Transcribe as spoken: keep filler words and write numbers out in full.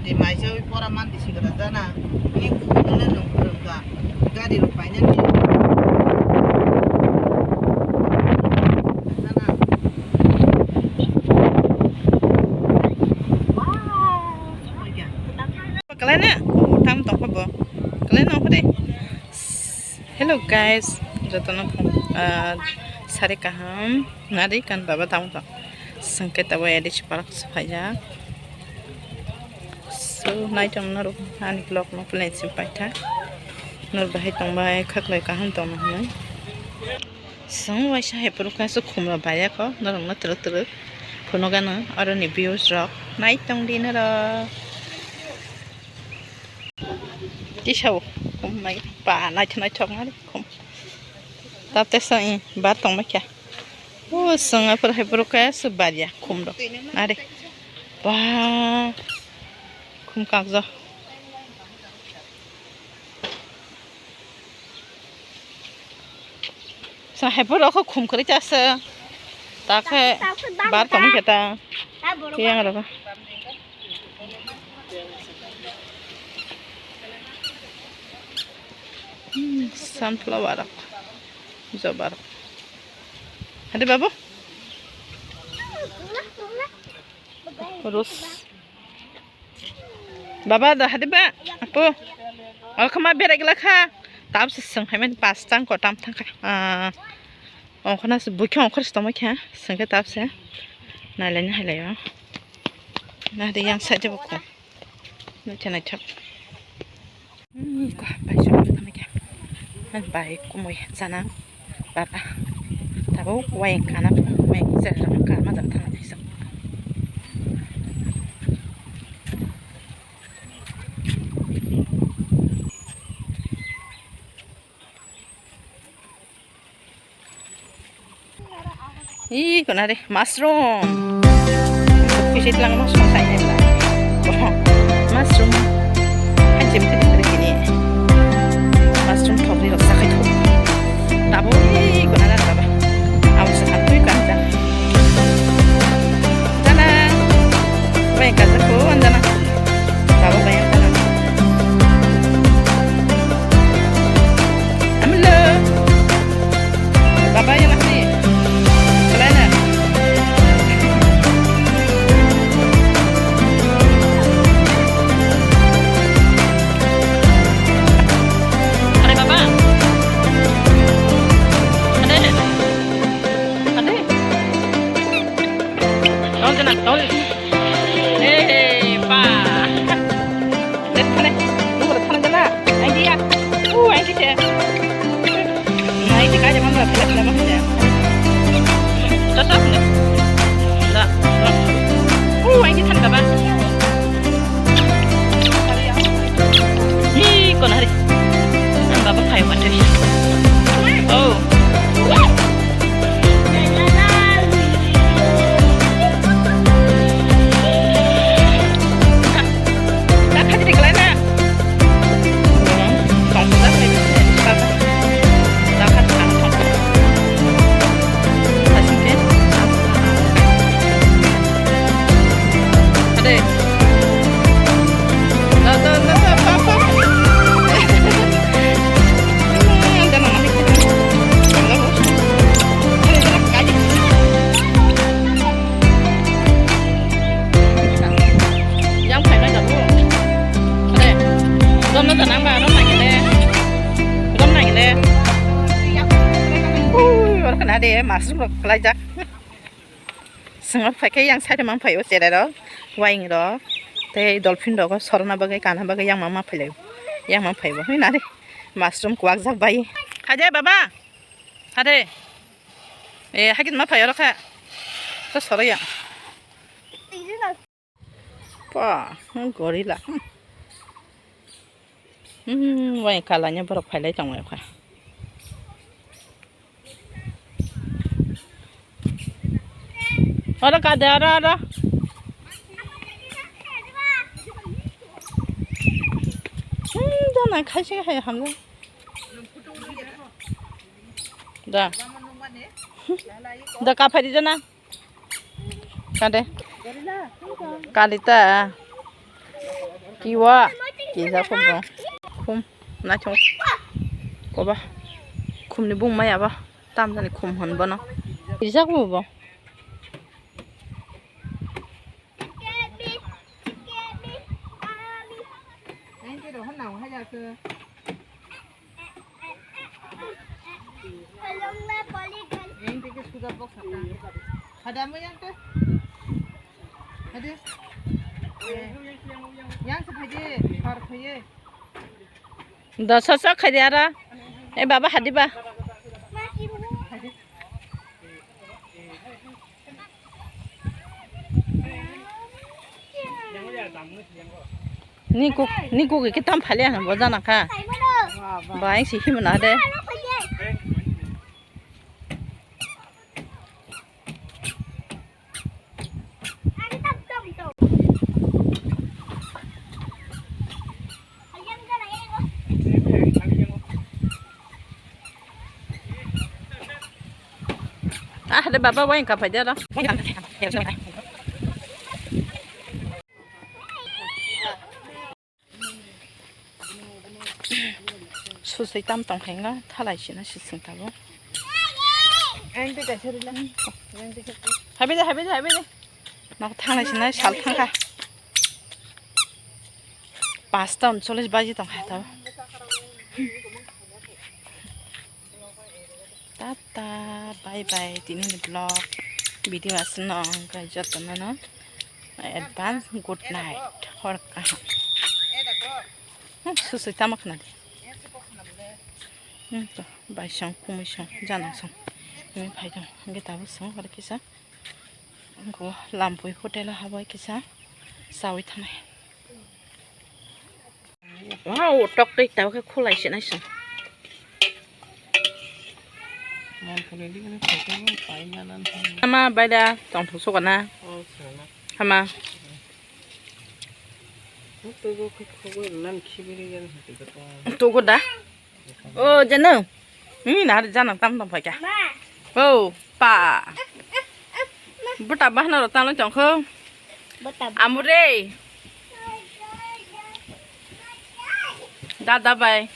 Di maisa wi pora man di sigra jana. Ni kukuno nung kurung ka. Gari rok paina ni. Jana. Wow. Kalai na? Tam tong kha bo. Kalai na kha de. Hello guys, jotono phung, ah, sari kaham. Nari kan baba tamo to. Sengke tabo edit park se phaijak. So, nai tong norok ani vlog no play se paitha. Nor bahai tong bai khaklai kaham tong no hwnwi. Song waisa hai poro kaisa khumra baya ko norok no twrwk twrwk. Phunukgano oro ni views rok. Nai tong di norok. Tisao khum mai pa naithok naithok nari khum. Tate sa i bar tong mai kha. O song apor hai poro kaisa bariya khum rok. Nari. Ba. Khum kakjak. Sa hai poro kho khum kwrwi chaswk. Ta khe bar tong khe ta. Tiyang rok. Hmm, sunflower rok. Joba rok. Hadi babu. Rose. Baba, da hadi ba? Apo. O khama berai gla kha. Tab se seng hai mani pas tang ko tam thang kha. Ah. Ongkhorna se bukhe ongkhor se tongma kha. Seng khe tab se. Nailai ni hai lai o. Na de yang sa je bukho. Naithok naithok. Hmm, ko bai so tongma kha. Bai kumui sana. Baba. Tabo wayang kana, wayang kisa rang kana jang thang naisok. Ih, kona de mushroom. Kisi tlang mushroom sai ne bla. Mushroom. Hanjim kiri kiri kini. Mushroom thokri rok sakai thok. Tabo ih, kona da baba. Abo se kan tui kan ja. Jana. Bai ka ja ko anjana. Tabo bai anjana. Amlo. Baba, ya lagi. Kelana. Are, Baba. Are. Are. Tol jana, tol. Hey, pa. Dek thane, nungro thane jana. Aidi ya. Uh, aidi te. Aidi kaje mamra thale thale mamra. Tata ne. Da. Uh, aidi thane baba. Hi, kon hari. Ang baba phai mate. Oh. Yang phainai da bo. Ade, rom no da nang ba, rom nang le. Rom nang le. Ui, oro kana de, mushroom rok kalai jak. Sengor phai khe yang side mang phai o cherai rok, waying rok, tei dolphin rok sorna bagwi, kana bagwi yang ma ma phai lai. Yang ma phai bo. Hui nari. Mushroom kwak jak bai. Hade baba. Hade. E, hagit ma phai oro kha. To soro ya. Pa, gorilla. Hmm, wai kalanya borok phailai tongmani kha. Oro kade, oro, oro. Hmm, jana khaisi hai hamle. Da. Da kaphai di jana. Kade? Kalita. Kiwa, kijak bo. Khum, naithok. Koba. Khumni bung maya ba. Tam jani khum hwn bono. Kijak bo bo. Yang tiki sudah box apa? Ada apa yang tu? Ada. Yang sepaje, par paje. Dosa sok khai dia ra. Eh, baba hadi ba. Ni kuk, ni kuk ke tam phali ano bo jana kha. Bai si himna de. Ah, de baba, wai ka phai de ro. Susui tam tong khe nga thalai sina sising tabo. Habi de, habi de, habi de. Nok thanglai sina sal thangkha. Pasta uncholish baji tong kha tabo. Tata, bye bye, tini ni vlog video aswk no wngkha jotono no advance good night, hor kaham. Hmm, susui tamo khna di. Hmm, to, bai song, kumui song, janang song. Hmm, phai tong, hingke tabuk song, hor kisa. Wngkha lampui hotel o habai kisa chawi thanai. Wow, tok twi tabuk khe khulai se nai se. Ama baida tongthok sokana. Hama. Tugo da. O jeno. Ni na jana tam tam phaikha. O pa. Buta bahna ro tano tongkho. Amure. Dada bai.